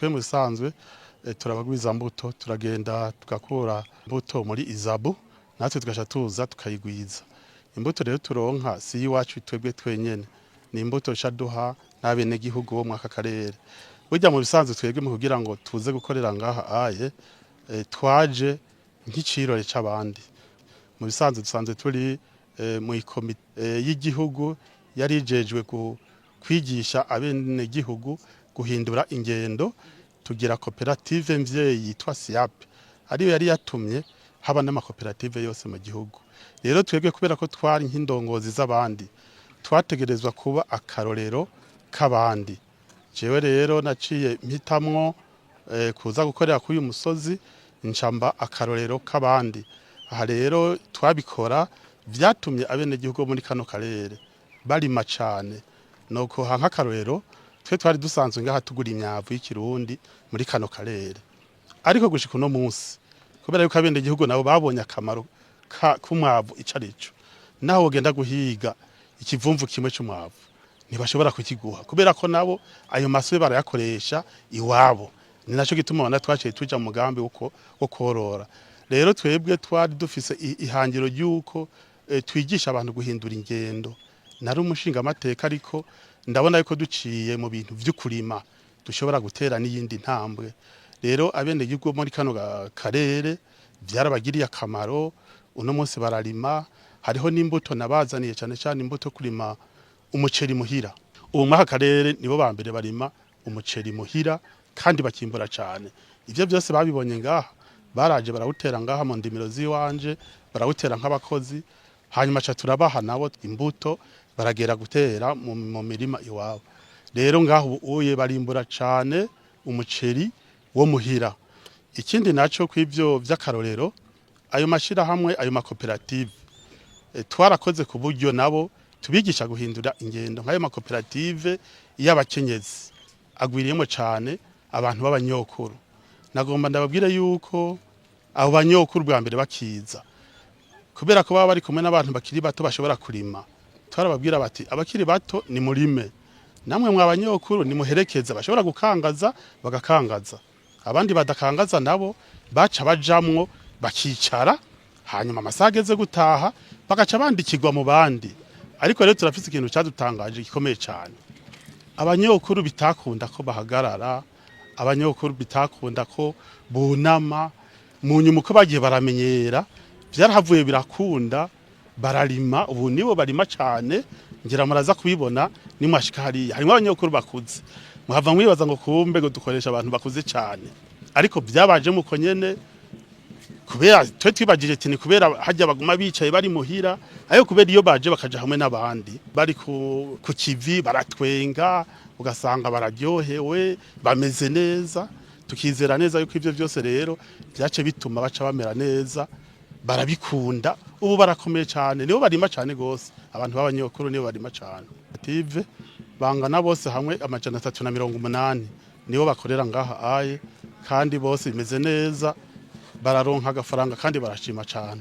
Twe mu bisanzwe turabagwiza mbuto, turagenda tugakura mbuto muri ISABU, natwe tugasha tuza tukayigwiza. Imbuto rero turonka si iwacu twebwe twenyene, ni imbuto duha n'abenegihugu bo mwaka karere. Burya mu bisanzwe twebwe mu kugira ngo tuze gukorera ngaha aye, twaje nk'icirore c'abandi. Mu bisanzwe dusanzwe turi mu ikomite y'igihugu yari ijejwe kwigisha abenegihugu guhindura ingendo, tugira koperative mvyeyi yitwa SIAP, ariyo yari yatumye haba n'amakoperative yose mu gihugu. Rero twebwe kubera ko twari nk'indongozi z'abandi, twategerezwa kuba akarorero k'abandi. Jewe rero naciye mpitamwo kuza gukorera kuri uyu musozi, ncamba akarorero k'abandi. Aha rero twabikora, vyatumye abenegihugu bo muri kano karere barima cane. Nuko nk'akarorero, twe twari dusanzwe ngaha tugura imyavu y'ikirundi muri kano karere, ariko gushika uno munsi, kubera yuko abenegihugu nabo babonye akamaro k'umwavu ico arico, naho wogenda guhiga ikivumvu kimwe c'umwavu ntibashobora kukiguha, kubera ko nabo ayo masube barayakoresha iwabo. Ni naco gituma ubona twaciye tuja mu mugambi wo korora. Rero twebwe twari dufise ihangiro ry'uko twigisha abantu guhindura ingendo. Nari umushinga amateka, ariko ndabona yuko duciye mu bintu vy'ukurima dushobora gutera n'iyindi ntambwe. Rero abenegihugu bo muri kano karere vyarabagiriye akamaro, uno munsi bararima. Hariho n'imbuto nabazaniye, cyane cyane imbuto yo kurima umuceri muhira. Ubu muri aka karere nibo ba mbere barima umuceri muhira kandi bakimbura cyane. Ivyo byose babibonye ngaha, baraje barawutera ngaha mu ndimiro z'iwanje, barawutera nk'abakozi. Hanyuma ca turabaha nabo imbuto, baragera gutera mu mirima iwabo. Rero ngaho ubu uye barimbura cane umuceri wo muhira. Ikindi naco kw'ivyo vy'akarorero, ayo mashirahamwe, ayo makoperative, twarakoze ku buryo nabo tubigisha guhindura ingendo. Nk'ayo makoperative y'abakenyezi agwiriyemo cane abantu b'abanyokuru. Nagomba ndababwire yuko abo banyokuru bwa mbere bakiza, kubera ko baba bari kumwe n'abantu bakiri bato bashobora kurima, twarababwira bati: "Abakiri bato ni murime, namwe mwa banyokuru nimuherekeza." Bashobora gukangaza bagakangaza, abandi badakangaza nabo baca bajamwo bakicara, hanyuma amasaha ageze gutaha bagaca bandikirwa mu bandi. Ariko rero turafise ikintu cyadutangaje gikomeye cyane: abanyokuru bitakunda ko bahagarara, abanyokuru bitakunda ko bunama, mu nyuma uko bagiye baramenyera byarahavuye birakunda, bararima. Ubu nibo barima cyane, ngira muraza kubibona nimwashika hariya. Harimo abanyokuru bakuze, muhava mwibaza ngo kumbe ngo dukoresha abantu bakuze cyane, ariko byabaje muko nyene kubera twe twibagije ati ni kubera hajya baguma bicaye bari muhira. Ayo kubera iyo baje bakaja hamwe n'abandi bari ku kivi, baratwenga, ugasanga bararyohewe, bameze neza. Tukizera neza yuko ivyo byose rero byace bituma baca bamera neza, barabikunda. Ubu barakomeye cyane, nibo barima cyane gose. Abantu b'abanyokuru nibo barima cyane. Tive bangana bose hamwe 380 nibo bakorera ngaha aye, kandi bose bimeze neza, bararonka agafaranga kandi barashima cyane.